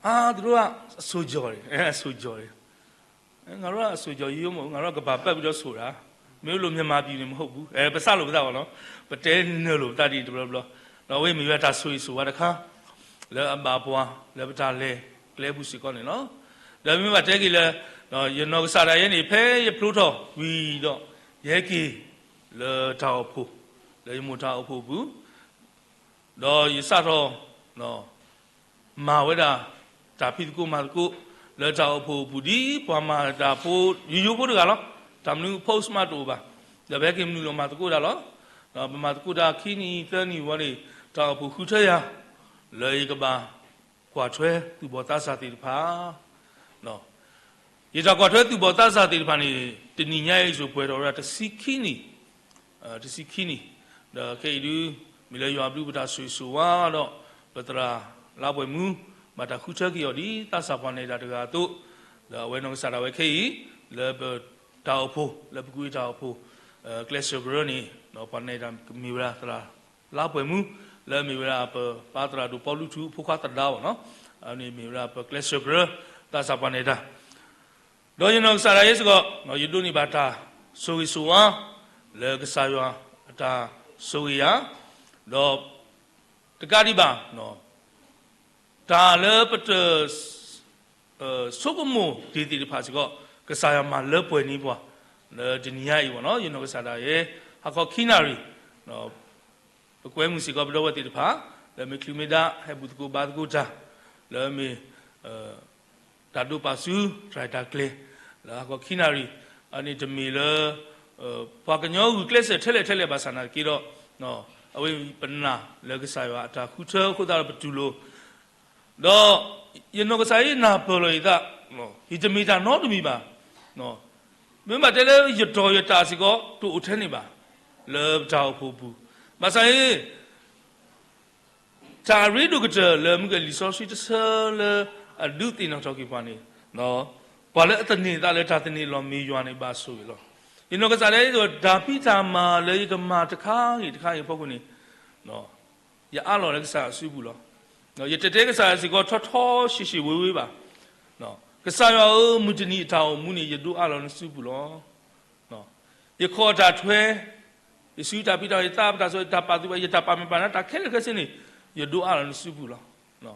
အါ သူတို့က အဆိကတၢၢ်န့ၣ် အဆိကတၢၢ်န့ၣ်, ငါတို့က အဆိကတၢၢ်ယိယိမ့ၢ် ငါတို့က ကဘၣ်ပာ်ပူၤဒီးဆိၣ်တၢ်, မ့ၢ်လၢ မြန်မာပြည်န့ၣ် မဟုတ်ဘူး, ပစးလိာ်ပသးဘၣ်န့ၣ်လီၤ, ပတဲနၢၤလိာ်ပသးဒ်တဘျီဘျီ, ဒီးအဝဲမ့ၢ်ဝဲတၢ်ဆိၣ်ဂ့ၤဆိၣ်ဝါတခါ လၢအဘၣ်ပှၤ လၢပတၢ်လဲၤကျဲပူၤစ့ၢ်ကီးန့ၣ်လီၤ. ဒီးမ့ၢ်ဘၣ်တဲက့ၤလၢ ယနီၢ်ကစၢ်ဒၣ်ယဲန့ၣ် ဖဲယဖျိထီၣ်ဝံၤဒီး ယဟဲက့ၤလၢတၢ်အိၣ်ဖှိၣ်, လၢယမိၢ်တၢ်အိၣ်ဖှိၣ်အပူၤ, ဒီးယစးထီၣ် မၤဝဲဒၣ် တၢ်ဖံးသကိးမၤသကိး လၢတၢ်အိၣ်ဖှိၣ်အပူၤဒ်ပှၤမၤတၢ်ဖိ ယိယိဖိတဂၤလီၤ. တၢ်မနုၤ post မးတအိၣ်ဘၣ်, ဒီးပဟဲက့ၤမနုၤလီၤမၤသကိးတၢ်လီၤ. ပမၤသကိးတၢ်ခံနံၣ်သၢနံၣ်ဝံၤန့ၣ် တၢ်အိၣ်ဖှိၣ်ဃုထၢယၤ လၢယကဘၣ်ကွၢ်ထွဲသူၣ်ဘီၣ်သးစၢ်သ့ၣ်တဖၣ် ယတၢ်ကွၢ်ထွဲသူၣ်ဘီၣ်သးစၢ်သ့ၣ်တဖၣ်န့ၣ် တနံၤညါအံၤစိၤပှဲၤထီၣ်ဝဲဒၣ်တဆံခံနံၣ်, တဆံခံနံၣ်, ဒီးခဲအံၤဒုး မ့ၢ်လၢယွၤဘျုးပတၢ်ဆိၣ်ဂ့ၤဆိၣ်ဝါဒီး ပသရၣ်လါပှဲၤမူ ဘၣ်တၢ်ဃုထၢက့ၤအီၤဒ်သးစၢ်ပှၤနဲၣ်တၢ်တဂၤအသိး, ဒီးအဝဲနီၢ်ကစၢ်ဒၣ်ဝဲခဲအံၤ လၢပတၢ်အိၣ်ဖှိၣ် လၢပကွံာ်တၢ်အိၣ်ဖှိၣ် ကျဲးစၢးကရၢန့ၣ် ပှၤနဲၣ်တၢ်မ့ၢ်ဝဲဒၣ်သရၣ် လါပှဲၤမူ လၢအမ့ၢ်ဝဲဒၣ်ပပၢ်သရၣ်ဒိၣ်ပီလူထူအဖိခွါသဒါဘၣ်န့ၣ်လီၤ. အန့ၣ်မ့ၢ်ဝဲဒၣ်ပကျဲးစၢးကရၢ သးစၢ်ပှၤနဲၣ်တၢ်, ဒီးယနီၢ်ကစၢ်ဒၣ်ယဲစ့ၢ်ကီး ယဒိးန့ၢ်ဘၣ်တၢ်ဆိၣ်ဂ့ၤဆိၣ်ဝါ လၢကစၢ်ယွၤအတၢ်ဆိၣ်ဂ့ၤယၤ, ဒီးတကးဒံးဘၣ် တၢ်လၢပတ ဆိကမိၣ်ဒံးသ့ၣ်တဖၣ်စ့ၢ်ကီး ကစၢ်ယွၤမၤလၢပှဲၤန့ၢ်ပှၤ လၢတနံၤညါအံၤဘၣ်န့ၣ်လီၤ. ယနီၢ်ကစၢ်ဒၣ်ယဲ ဟါခီခံနၣ်ရံၣ် ပကွဲမုာ်စ့ၢ်ကီးပဒီပုၢ်ဝဲၢ်သ့ၣ်တဖၣ် လၢမ့ၢ်ချုးမ့ၢ်ဒါ ဟဲဘူၣ်သကိးဘါသကိးတၢ် လၢမ့ၢ် တၢ်ဒိးပာ်ဆူ တြၢ်တၢ်ကျဲၤ လၢဟါခီခံနၣ်ရံၣ် အန့ၣ်တမ့ၢ်လၢ ပှၤကညီဂုာ်ကျဲးစၢးထဲလဲၣ်ထဲလဲၣ်ဘၣ်ဆၣ်နာ်သက့ဒီး အဝဲပနာ်လၢကစၢ်ယွၤအတၢ်ဃုထၢအဃိသတးဒီးပတူၢ်လိာ် ဒီးယနီၢ်ကစၢ်အံၤနၢ်ပၢၢ်လီၤယသး ယတမ့ၢ်တၢ်နီတမံၤဘၣ်. မ့ၢ်ဘၣ်တဲလၢယတီၤယတၢ်စ့ၢ်ကီး တအိၣ်ထဲန့ၣ်ဘၣ် လၢပတၢ်အိၣ်ဖှိၣ်ပူၤ, ဘၣ်ဆၣ်အံၤ တၢ်အရ့ဒိၣ်ကတၢၢ်လၢမုၢ်ကလံၤစီဆှံတဆၢလၢအဒုးသ့ၣ်နီၣ်ထီၣ်က့ၤပှၤန့ၣ်, ပှၤလၢအသန့ၤသးလၢတၢ်သန့ၤလီၤမ့ၢ်ယွၤန့ၣ်ဘၣ်ဆိၣ်ဂ့ၤလီၤ. ယနီၢ်ကစၢ်ဒၣ်အံၤ တၢ်ဖံးတၢ်မၤလၢယကမၤတခါဂ့ၤတခါဂ့ၤအဖီခိၣ်န့ၣ် ယအးလီၤလၢကစၢ်အစုပူၤလီၤ. ယတတဲကစၢ်ယွၤစ့ၢ်ကီးထီထီဆှဲရှှဲဝ့ၤဝ့ၤဘၣ်. ကစၢ်ယွၤဧၢ, မုၢ်တနံၤအတၢ်အိၣ်မူန့ၣ် ယဒိးအးလီၤနစုပူၤလီၤ. ယခီၣ်အတၢ်ထွဲ, ယစုတၢ်ဖံးတၢ်မၤ ယသးပတၢ်စီ ယတၢ်ပာ်သူၣ်ပာ်သး ယတၢ်ပာ်မုာ်ပာ်နါ တၢ်ခဲလၢာ်ခဲဆ့န့ၣ် ယဒိးအးလီၤနစုပူၤလီၤ.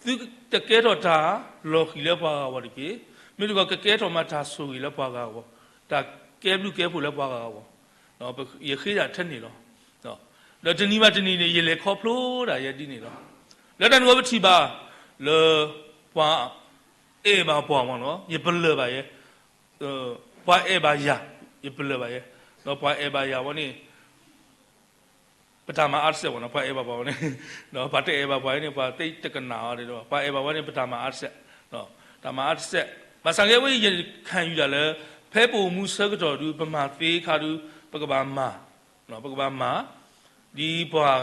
သုတကဲထီၣ်တၢ်လီၤဃံၤလၢပှၤဂၤအဂီၢ်တက့ၢ်. မ့ၢ်တကီးကကဲထီၣ်မးတၢ်ဆိၣ်ဂ့ၤလၢပှၤဂၤအဂီၢ်, တၢ်ကဲဘျုးကဲဖှိၣ်လၢပှၤဂၤအဂီၢ်, ယဃ့ဒၣ်ထဲန့ၣ်လီၤ. ဒီးတနံၤဘၣ်တနံၤန့ၣ် ယလဲၤခီဖျိဒၣ်ယဲဒ်န့ၣ်လီၤ. လၢတၢ်န့ၣ်အဃိပထံၣ်ဘၣ်လၢ ပှၤအဲၣ်ဘၣ်ပှၤမ့ၢ်နီၤ ယပလၢၢ်ဘၣ်ယဲ, ပှၤအဲၣ်ဘၣ်ယၤ ယပလၢၢ်ဘၣ်ယဲ, ဒီးပှၤအဲၣ်ဘၣ်ယၤဝဲန့ၣ် ပတၢ်မၤအါတစဲးဘၣ်နီၤ, ပှၤအဲၣ်ဘၣ်ပှၤဝဲန့ၣ်, ပှၤတအဲၣ်ဘၣ်ပှၤဝဲန့ၣ် ပှၤသ့တကနၣ်အီၤ, ပှၤအဲၣ်ဘၣ်ဝဲန့ၣ် ပတၢ်မၤအါတစဲး, တၢ်မၤအါတစဲး, ဘၣ်ဆၣ်ဂ့ၤဝဲ ယခၢၣ်ယူၢ်ဒၣ်လၢ ဖဲပအိၣ်မူဆၢကတီၢ်ဒုး ပမၤသ့အခါဒုး ပကဘၣ်မၤ, ပကဘၣ်မၤ ဒ်ပှၤ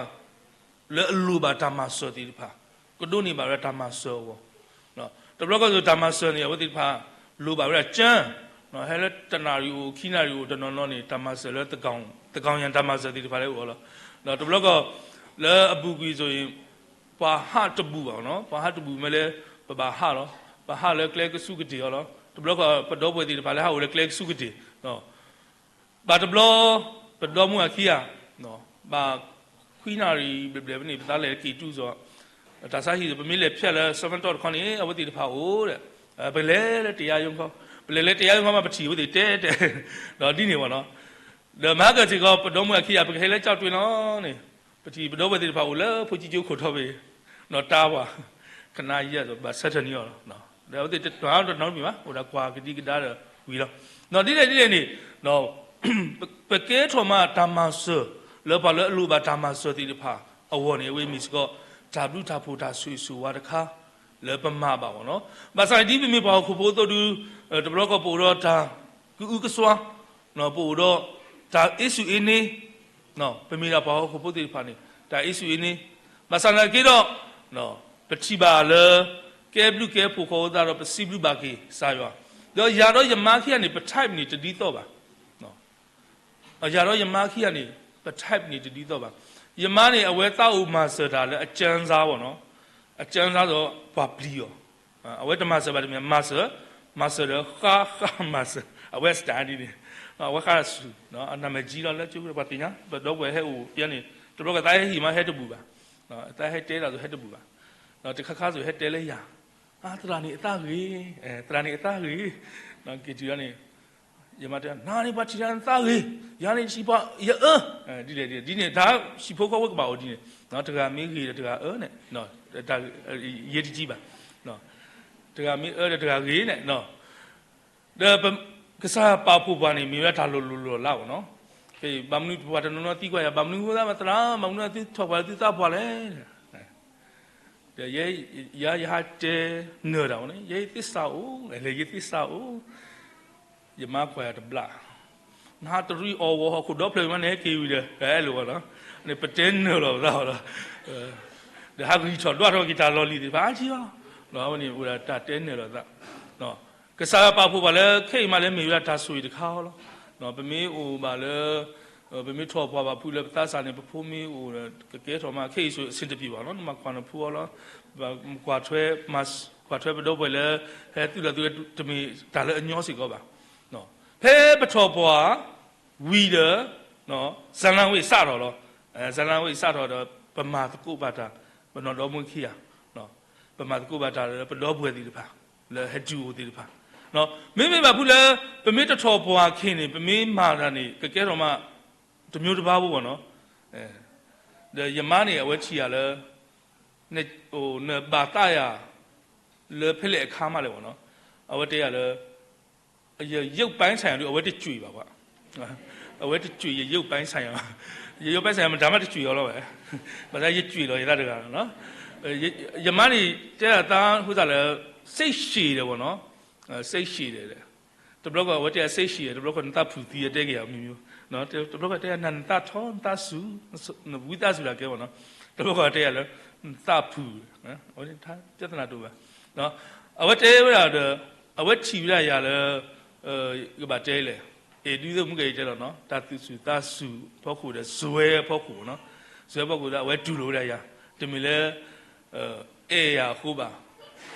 လၢအလိၣ်ဘၣ်တၢ်မၤစၢၤသ့ၣ်တဖၣ်, ကဒိးန့ၢ်ဘၣ်ဝဲဒၣ်တၢ်မၤစၢၤအဂီၢ်, တဘျီကီၢ်သိးတၢ်မၤစၢၤန့ၣ် အဝဲသ့ၣ်တဖၣ် လိၣ်ဘၣ်ဝဲဒၣ်ကၠၢ, ဟဲလၢတနၣ်ရံၣ်အိၣ် ခံနၣ်ရံၣ်အိၣ်တနီၤနီၤန့ၣ် တၢ်မၤစၢၤလၢ သန်းခေါင်ယံ တၢ်မၤစၢၤသ့ၣ်တဖၣ်လၢအိၣ်အီၤလီၤ. တဘျီကီၢ် လၢအဘူးကွံာ်အသိးအံၤ ပှၤဟးတဘူၣ်ဘၣ်နီၤ, ပှၤဟးတဘူၣ်မ့ၢ်လၢ ပဘၣ်ဟးလီၤ, ပဟးလၢကျဲကဆူးကတ့ၢ်အီၤလီၤ. တဘျီကီၢ် ပဒီပုၢ်ဝဲၢ်သ့ၣ်တဖၣ်လၢဟးအိၣ်လၢကျဲကဆူးကတ့ၢ် ဘၣ်တဘျီ ပဒီမုၢ်အခံဂၤ ဘၣ်ခွံနၣ်ရံၣ်ဘျဲၣ်ဘျဲၣ်ဖဲန့ၣ် ပသးလဲၤက့ၤတုၤစီၤ, တၢ်ဆါဟံၣ် ပမ့ၢ်လဲၤဖျဲၣ်လၢ ဆၢဖၢတီၣ် တခီန့ၣ် အဝဲသ့ၣ်တဖၣ်အိၣ်ဒီး ပလဲၤလၢတယါယိခီ, ပလဲၤလၢတယါယိခီမး ပထံၣ်အဝဲသ့ၣ်တဲတဲ ဒီးဒ်န့ၣ်ဘၣ်နီၤ. ဒီးမဟါကတ့ၢ်ကီး ပဒီမုၢ်အခံဂၤ ပကဟဲလၢကၠီၣ်တွ့လီၤန့ၣ် ပထံၣ်ပဒီပုၢ်ဝဲၢ်သ့ၣ်တဖၣ်အိၣ်လၢဖိကံကၠိခိၣ်ထီၣ်ဘ့ၣ်, ဒီးတၢ်ပှၤ ခနါယဲၢ်ဘၣ်ဆၢထၢၣ်န့ၢ်အီၤလီၤ. ဒီးအဝဲသ့ၣ်တနီၤတနီၤတမံၤဘၣ် အိၣ်ဒီးကွၢ်ကဒံကဒါဒီးဝံၤလီၤ. ဒ်လဲၣ်ဒ်လဲၣ်န့ၣ် ပကဲထီၣ်မးတၢ်မၤစၢၤ လၢပှၤလၢအလိၣ်ဘၣ်တၢ်မၤစၢၤသ့ၣ်တဖၣ်အဂီၢ်န့ၣ် အဝဲမ့ၢ်စ့ၢ်ကီး တၢ်ဘျုးတၢ်ဖှိၣ်တၢ်ဆိၣ်ဂ့ၤဆိၣ်ဝါတခါ လၢပမၤဘၣ်အီၤလီၤ. ဘၣ်ဆၣ်ဒ်ပမ့ၢ်ပှၤဟီၣ်ခိၣ်ဖိအသိးဒု တဘျီဃီပအိၣ်ဒီးတၢ်ကအုကစွါ, ပအိၣ်ဒီးတၢ်အ့ၣ်စူၣ်အ့ၣ်န့ၣ်, ပမ့ၢ်ဒၣ်ပှၤဟီၣ်ခိၣ်ဖိသ့ၣ်တဖၣ်န့ၣ် တၢ်အ့ၣ်စူၣ်အ့ၣ်န့ၣ်, ဘၣ်ဆၣ်သနာ်က့ဒီး ပထံၣ်ဘၣ်လၢ ကဲဘျုးကဲဖှိၣ်ဃီအသးဒီးပစံးဘျုးဘၣ်က့ၤကစၢ်ယွၤ, ဒီးယၤဒီးယမါခံဂၤန့ၣ် ပ type န့ၣ် တဒ်သိးဘၣ်. ယၤဒီးယမါခံဂၤန့ၣ် ပ type န့ၣ် တဒ်သိးဘၣ်. ယမါန့ၣ် အဝဲသးအိၣ်မၤစၢၤတၢ်လၢအကၠၢစါဘၣ်နီၤ, အကၠၢစါဒီးပှၤပျံၤအီၤ, အဝဲတမၤစၢၤဘၣ်တမံၤ မၤစၢၤ, မၤစၢၤဒီးဃါဃါမၤစၢၤ, အဝဲ style ဒ်န့ၣ်, အဝဲဃါဆူၣ်, အနၢ်မဲာ်ကၠံလီၤလၢကၠိပှၤသ့ၣ်ညါ ပဒီပုၢ်ဝဲၢ်ဟဲအိၣ်ဖဲန့ၣ် တဘျီဃီသးဟဲဟ့ၣ်မးဟဲတဘူၣ်ဘၣ်, သးဟဲတဲတၢ်သိးဟဲတဘူၣ်ဘၣ်, တခါခါသိးဟဲတဲလၢယၤ, အါ သရၣ်န့ၣ်အသးဂ့ၤ, သရၣ်န့ၣ်အသးဂ့ၤ, က့ၤတုၤလီၤန့ၣ် ယမါတဲ နၤန့ၣ်ပှၤထံၣ်တၢ်နသးဂ့ၤ, ယၤန့ၣ်စံးပှၤယအၢ, ဒ်လဲၣ်ဒ်လဲၣ် ဒ်န့ၣ် တၢ်ဟံၣ်ဖိဃီဖိကဘၣ်အိၣ်ဒ်န့ၣ်, တဂၤမ့ၢ်ဂ့ၤဒီးတဂၤအၢန့ၣ်, ယဲတကံဘၣ်, တဂၤမ့ၢ်အၢဒီးတဂၤဂ့ၤန့ၣ်, ဒီးကစၢ်ပာ်ဖှိၣ်ပှၤန့ၣ် မ့ၢ်ဝဲဒၣ်တၢ်လိၤလိၤလီၤလးဘၣ်နီၤ, ဘၣ်မနုၤပှၤတနီၤနီၤသံကွၢ်ယၤ ဘၣ်မနုၤဃိသးမသရၣ် ဘၣ်မနုၤသုထီၣ်ပှၤသုသးပှၢ်လဲၣ် ဒီးယဲယဟးတဲနၢၤတၢ်ဝဲန့ၣ် ယဲယသ့ၣ်စၢ်အိၣ်, လဲၤယသ့ၣ်စၢ်အိၣ်, ယမါကွၢ်ယၤတဘျီ, နဟးတရံးအီၣ်ဝီၤဟီၣ်ခိၣ်ဒီဖျၢၣ်မးန့ၣ် က့ၤဝံၤဒီး အဲၣ်လိာ်ဝဲလီၤ, န့ၣ်ပတဲနၢၤလီၤပသးလီၤ, ဒီးဟးဂံၢ်ထီၣ်ဒွးထီၣ်က့ၤတၢ်လီၢ်လံၤသ့ၣ်တဖၣ်အါထံလီၤ, အဝဲန့ၣ်အိၣ်ဒၣ်တၢ်တဲနၢၤလီၤသး ကစၢ်ယွၤပာ်ဖှိၣ်ပှၤလၢခဲအံၤမးလၢမ့ၢ်ဝဲဒၣ်တၢ်ဆိၣ်ဂ့ၤတခါလီၤ. ပမ့ၢ်အိၣ်ဘၣ်လၢ ပမ့ၢ်ထီၣ်ပှၢ်ဘၣ်ဖုးလၢပသးစၢ်န့ၣ် ပဖိမ့ၢ်အိၣ်ဒီး ကကဲထီၣ်မး ခဲအံၤဆိ အဆင်တပြေဘၣ်လီၤ. နမၤကွၢ်နဖိအီၤလီၤ. ကွၢ်ထွဲ ကွၢ်ထွဲပဒီပုၢ်ဝဲၢ်လၢ ဟဲသုးလီၤသုးဝဲတမ့ၢ်တၢ်လၢအညီစ့ၢ်ကီးဘၣ်. ဖဲပထီၣ်ပှၢ်ဝံၤဒီး ဇာတ်လမ်းဝဲစးထီၣ်လီၤ. ဇာတ်လမ်းဝဲစးထီၣ်ဒီး ပမၤသကိးဘၣ်တၢ် ပနီၢ်ဒီမါခံဂၤ ပမၤသကိးဘၣ်တၢ်လၢပဒီပုၢ်ဝဲၢ်သ့ၣ်တဖၣ် လၢဟဲတုၤအိၣ်သ့ၣ်တဖၣ်, မ့မ့ၢ်ဘၣ်ဖုးလၢ ပမ့ၢ်တထီၣ်ပှၢ်အခံန့ၣ် ပမ့ၢ်မၤတၢ်န့ၣ် ကကဲထီၣ်မး တမျိုးတပါဖိဘၣ်နီၤ. ဒီးယမါန့ၣ် အဝဲထံၣ်ယၤလၢ နဘၣ်သးယၤ လၢဖဲလဲၣ်အခါမးလဲၣ်ဘၣ်နီၤ. အဝဲတဲယၤလၢ ရုပ်ပိုင်းဆိုင်ရာ ဒုး အဝဲတကြွေဘၣ်ဘၣ်. အဝဲတကြွေ ရုပ်ပိုင်းဆိုင်ရာ ရုပ်ပိုင်းဆိုင်ရာ မတၤမးတကြွေအီၤလီၤဝဲ, ဘၣ်ဆၣ်ယကြွေလီၤယသးတဂၤလီၤ. ယမါန့ၣ် တဲဒၣ်သးဃိသးလၢ စိတ်ရှည်တယ်ပေါ့နော်, စိတ်ရှည်တယ်, တဘျီဃီအဝဲတဲယၤ စိတ်ရှည်တယ်, တဘျီဃီနသးဖုၣ်သံ အတဲက့ၤယၤမံၤမံၤ, တဘျီဃီတဲယၤ နသးထီ နသးစူၤ, နဝံသးစူၤတၢ်ကဲပေါ့နော်, တဘျီဃီတဲယၤလၢ နသးဖုၣ်, အဝဲ ပြဿနာတအိၣ်ဘၣ်. အဝဲတဲဝဲဒၣ်ဒီး အဝဲထံၣ်ဝဲဒၣ်ယၤလၢ ကဘၣ်တဲလဲၣ်, အဲၣ်ဒုးသ့ၣ်မုၢ်ကဲအံၤတဲလီၤနီၤ, တၢ်သူၣ်စူၤသးစူၤဖီခိၣ်ဒီး စွဲဖီခိၣ်နီၤ, စွဲဖီခိၣ်ဒီး အဝဲတူၢ်လိာ်ဝဲဒၣ်ယၤ, တမ့ၢ်လၢ အဲၣ်ယၤအဃိဘၣ်,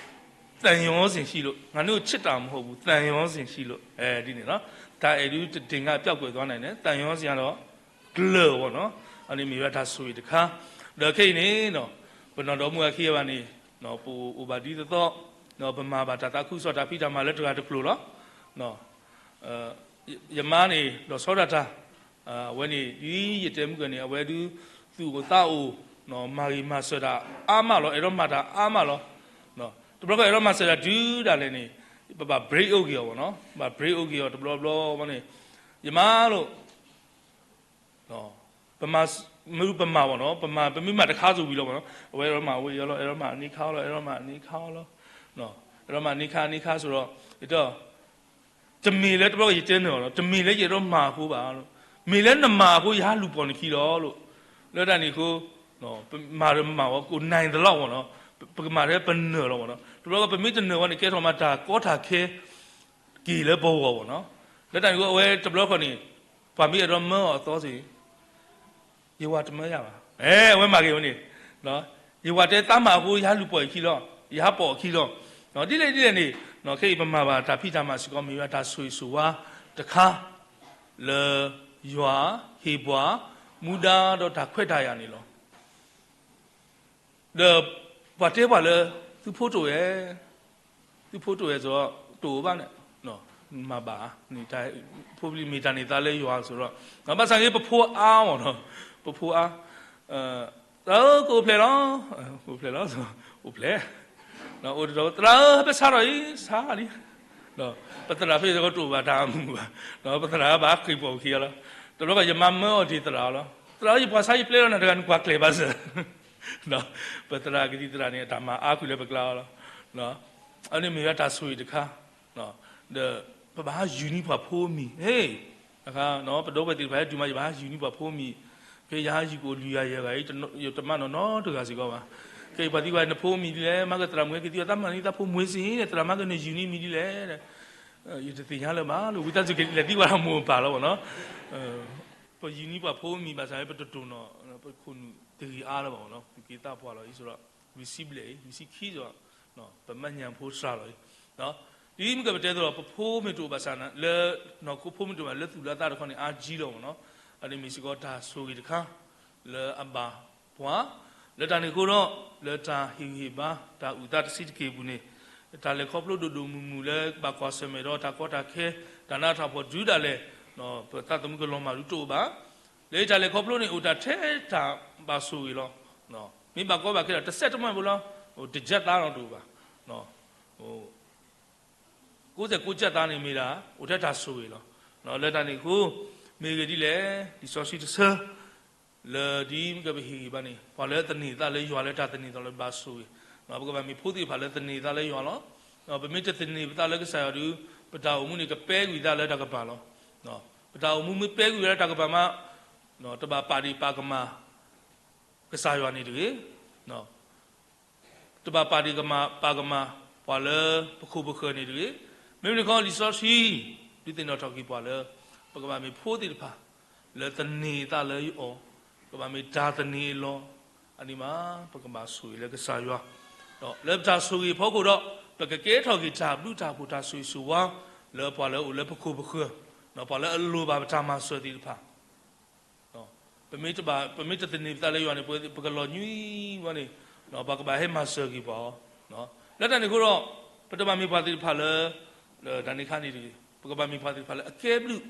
သံယောဇဉ်ရှိလို့, ငါတို့ချစ်တာမဟုတ်ဘူး, သံယောဇဉ်ရှိလို့, ဒ်န့ၣ်နီၤ, တၢ်အဲၣ်ဒုးတဒ့ၣ်ငါပျောက်ကွယ်သွားနိုင်တယ်, သံယောဇဉ်ကတော့ ကျၢၤပေါ့နော်, အန့ၣ်မ့ၢ်ဝဲဒၣ်တၢ်ဆိၣ်ဂ့ၤတခါ, ဒီးခဲအံၤန့ၣ် ပနီၢ်ဒီမါအခံဂၤဘၣ်န့ၣ် ပအိၣ်ဘၣ်ဒ်သိးသိး, ပမၤဘၣ်တၢ်သးခုကစီၣ်တၢ်ဖံးတၢ်မၤလၢတဂၤတကျိၤလီၤ. ယမါန့ၣ် လီၤဆီဒၣ်တၢ်, အဝဲန့ၣ် ဒ်ယတဲမုၢ်ကဲန့ၣ် အဝဲဒုးသူၣ်အိၣ်သးအိၣ်, မၤဂ့ၤမၤစၢၤတၢ်အါမးလီၤ, အဲၣ်ဒိးမၤတၢ်အါမးလီၤ. တဘျီဃီအဲၣ်ဒိးမၤစၢၤတၢ်တုၤဒၣ်လဲာ်န့ၣ် ပဘၣ် break အိၣ်က့ၤအီၤပေါ့နော်, ဘၣ် break အိၣ်က့ၤအီၤတဘျီဘျီန့ၣ်, ယမါလိၤ ပမၤ, မ့ၢ်ပမၤပေါ့နော်, ပမၤ, ပမ့ၢ်မၤတခါစိၤဝံၤလီၤပေါ့နော်, အဝဲအဲၣ်ဒိးမၤဝဲအီၤလီၤ, အဲၣ်ဒိးမၤအန့ၣ်ခါအီၤလီၤ, အဲၣ်ဒိးမၤအန့ၣ်ခါအီၤလီၤ, အဲၣ်ဒိးမၤအန့ၣ်ခါအန့ၣ်ခါစိၤဒီး, တ, တမ့ၢ်လၢတဘျီယတဲနၢၤအီၤလီၤ, တမ့ၢ်လၢယအဲၣ်ဒိးမၤအဃိဘၣ်, မ့ၢ်လၢနမၤအဃိယဟးလူၤပိာ်နခံလီၤလိၤ, လၢတၢ်န့ၣ်အဃိ ပမၤဒီးမၤဝဲ ကိးနၢ်သလီၤပေါ့နော်, ပကမၤထဲပနၢၤလီၤပေါ့နော်, တဘျီဃီပမ့ၢ်တနၢၤဝဲန့ၣ် ကဲထီၣ်မးတၢ်ကီတၢ်ခဲ က့ၤလၢပဂီၢ်ပေါ့နော်, လၢတၢ်န့ၣ်အဃိ အဝဲတဘျီဃီန့ၣ် ပှၤမ့ၢ်အဲၣ်ဒိးမၢအီၤအသီစ့ၢ် ယဝၤတမၢယၤဘၣ်, အဲ အဝဲမၤဂ့ၤဝဲန့ၣ်, ယဝၤတဲသးမၤအဃိ ယဟးလူၤပိာ်အခံလီၤ, ယဟးပိာ်အခံလီၤ, ဒ်လဲၣ်ဒ်လဲၣ်န့ၣ်, ခဲအံၤပမၤဘၣ်တၢ်ဖံးတၢ်မၤစ့ၢ်ကီး မ့ၢ်ဝဲတၢ်ဆိၣ်ဂ့ၤဆိၣ်ဝါတခါ လၢယွၤဟ့ၣ်ပှၤ မူဒါဒီးတၢ်ခွဲးတၢ်ယာ်န့ၣ်လီၤ. ဒီးပှၤတဲပှၤလၢ သုဖိတအိၣ်ဧါ, သုဖိတအိၣ်ဧါစ့ၢ်ကီး တအိၣ်ဘၣ်န့ၣ်, မၤဘၣ်, ဖိပလံၤမ့ၢ်တၢ်န့ၢ်သါလၢယွၤစ့ၢ်ကီး, ဘၣ်ဆၣ်ဂ့ၤ ပဖိအါမ့ၢ်နီၤ, ပဖိအါ, သရၣ်ဧၢ, ကအိၣ်ဖျဲၣ်လီၤ, ကအိၣ်ဖျဲၣ်လီၤ, အိၣ်ဖျဲၣ်, အိၣ်တတီၤ, သရၣ်ဧၢ, ဟဲပဆါထီၣ်အံၤ, ဆါလံ, ပသရၣ်ဖဲတကီတအိၣ်ဘၣ်တၢ်မုာ်ဘၣ်, ပသရၣ်ဘၣ်ဃ့ၢ်ပိာ်ခံအီၤလီၤ, တဘျီဘၣ်ယမၤမၢအီၤဒ်သရၣ်အီၤလီၤ, သရၣ်ဧၢ, ယပှၤဆါယပျဲလီၤနၤတဂၤ နကွၢ်ကျဲၤဘၣ်စၢၤ, ပသရၣ်ကသံၣ်သရၣ်န့ၣ် အတၢ်မၤအါကွံာ်လၢပကျါအီၤလီၤ, အန့ၣ်မ့ၢ်ဝဲတၢ်ဆိၣ်ဂ့ၤတခါ ဒီးပဘၣ်ဟးယူၤန့ၢ်ပှၤဖိမံၤ, ဟ့ၣ်, ပဒီပုၢ်ဝဲၢ်သ့ၣ်တဖၣ်ဟဲတုၤမး ယဘၣ်ဟးယူၤန့ၢ်ပှၤဖိမံၤ, ဖဲယဟးယူၤကအိၣ်လွံၢ်ဂၤယဲၢ်ဂၤအံၤ ယတမၢနီၢ်နီတဂၤစ့ၢ်ကီးဘၣ်, ခဲအံၤပှၤသံကွၢ် နဖိမံၤဒ်လဲၣ်, မၤကသရၣ်မုၣ်ဟဲက့ၤသံကွၢ် သးမၤန့ၢ်သးဖိမုၣ်စ့ၢ်န့ၣ် သရၣ်မၤကနၢၤယူၤန့ၢ်မံၤဒ်လဲၣ်, ယတသ့ၣ်ညါလၢၤဘၣ်လီၤ, ဝံသးစူၤကလဲၤသံကွၢ်တၢ်မိၢ်ပၢ်လီၤမ့ၢ်နီၤ, ပယူၤန့ၢ်ပှၤဖိမံၤဘၣ်ဆၣ် ပတတိၢ်နီၣ်, ပခိၣ်နူာ်တဂ့ၤအါလၢၤဘၣ်မ့ၢ်နီၤ, သူၣ်က့သးပှၢ်လီၤအံၤ စ့ၢ်ဒီး လွံၢ်ဆံဘျဲၣ်အံၤ လွံၢ်ဆံခံစ့ၢ်ဒီး ပမ့ၢ်ညၣ်ဖိစှၤလီၤအံၤ, ဒ်မ့ၢ်ကပတဲသိးဒီး ပဖိမ့ၢ်တအိၣ်ဘၣ်ဆၣ် လၢနီၢ်ခိဖိမ့ၢ်တအိၣ်ဘၣ် လၢသူၣ်လၢသးတခီန့ၣ် အါကံလီၤမ့ၢ်နီၤ, အန့ၣ်မ့ၢ်စ့ၢ်ကီးတၢ်ဆိၣ်ဂ့ၤတခါ လၢအဘၣ်ပှၤ, လၢတၢ်န့ၣ်အဃိဒီး လၢတၢ်ဟ့ၣ်ဂံၢ်ဟ့ၣ်ဘါ တၢ်အုၣ်သးတဆံးတက့ၢ်အပူၤန့ၣ်, တၢ်လဲၤခီဖျိဒိၣ်ဒိၣ်မုၢ်မုၢ်လၢဘၣ်ကွၢ်ဆၢၣ်မဲာ်ဒီးတၢ်ကီတၢ်ခဲ, တၢ်နးတၢ်ဖှီၣ်ဒုးဒၣ်လဲာ်, ပသးသမူကလီၤမၢ်ဒုးတအိၣ်ဘၣ်, လၢတၢ်လဲၤခီဖျိန့ၣ် အိၣ်တၢ်ထဲတၢ်ဘၣ်ဆိၣ်ဂ့ၤလီၤ, မ့ၢ်ဘၣ်ကီဘၣ်ခဲဒီး တစဲးတမှဲၣ်ဖိလီၤ, တကၢသးလီၤတအိၣ်ဘၣ်, ကိးစဲးကိးကၢသးန့ၣ်မ့ၢ်ဒၣ် အိၣ်ထဲတၢ်ဆိၣ်ဂ့ၤလီၤ, လၢတၢ်န့ၣ်အဃိ, မ့ၢ်ဂ့ၤဒ်လဲၣ်, လံာ်စီဆှံတဆၢ လၢဒ်မ့ၢ်ကပဟ့ၣ်ဂံၢ်ဘါန့ၣ် ပှၤလၢသန့ၤသးလၢယွၤလၢတၢ်သန့ၤသးလၢဘၣ်ဆိၣ်ဂ့ၤ, ပကဘၣ်မ့ၢ်ဖိသ့ၣ်တဖၣ်လၢသန့ၤသးလၢယွၤလီၤ, ပမ့ၢ်တသန့ၤပသးလၢကစၢ်ယွၤဒီး ပတၢ်အိၣ်မူန့ၣ် ကပဲကွံာ်သးလၢတၢ်ကပၤလီၤ, ပတၢ်အိၣ်မူမ့ၢ်ပဲကွံာ်ဝဲလၢတၢ်ကပၤမး, တဘၣ်ပာ်ဒ့ၣ်ပာ်ကမၣ် ကစၢ်ယွၤန့ၣ်တဂ့ၤ, တဘၣ်ပာ်ဒ့ၣ်ကမၣ်ပာ်ကမၣ် ပှၤလၢပခိၣ်ပဃၢၤန့ၣ်တဂ့ၤ, မ့မ့ၢ်တခီလံာ်စီဆှံ ဒုးသ့ၣ်နီၣ်ထီၣ်က့ၤပှၤလၢ ပကဘၣ်မ့ၢ်ဖိသ့ၣ်တဖၣ် လၢသန့ၤသးလၢယွၤ, ကဘၣ်မ့ၢ်တၢ်သန့ၤအလီၢ်, အန့ၣ်မး ပကဘၣ်ဆိၣ်ဂ့ၤလၢကစၢ်ယွၤ, ဒီးလၢပတၢ်ဆိၣ်ဂ့ၤအဖီခိၣ်ဒီး ပကကဲထီၣ်က့ၤတၢ်ဘျုးတၢ်ဖှိၣ်တၢ်ဆိၣ်ဂ့ၤဆိၣ်ဝါ လၢပှၤလၢအအိၣ်လၢပခိၣ်ပဃၢၤ, ပှၤလၢအလိၣ်ဘၣ်ပတၢ်မၤစၢၤသ့ၣ်တဖၣ် ပမ့ၢ်တဘၣ်, ပမ့ၢ်တသန့ၤပသးလၢယွၤန့ၣ် ပကလီၤညွံးဝဲန့ၣ်, ပှၤကဘၣ်ဟဲမၤစၢၤက့ၤပှၤအီၤ, လၢတၢ်န့ၣ်အဃိဒီး ပတဘၣ်မ့ၢ်ပှၤသ့ၣ်တဖၣ်လၢ တၢ်န့ၣ်ခါန့ၣ်တဂ့ၤ, ပကဘၣ်မ့ၢ်ပှၤသ့ၣ်တဖၣ်လၢအကဲဘျုး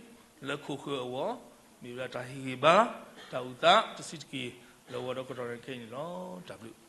လၢခိၣ်ဃၢၤအဂီၢ်, မ့ၢ်ဝဲဒၣ်တၢ်ဟ့ၣ်ဂံၢ်ဘါ တၢ်အုၣ်သးတဆံးတက့ၢ် လၢဝဲဒီးကတီၢ်န့ၣ်ခဲအံၤန့ၣ်လီၤ. တၢ်ဘျုး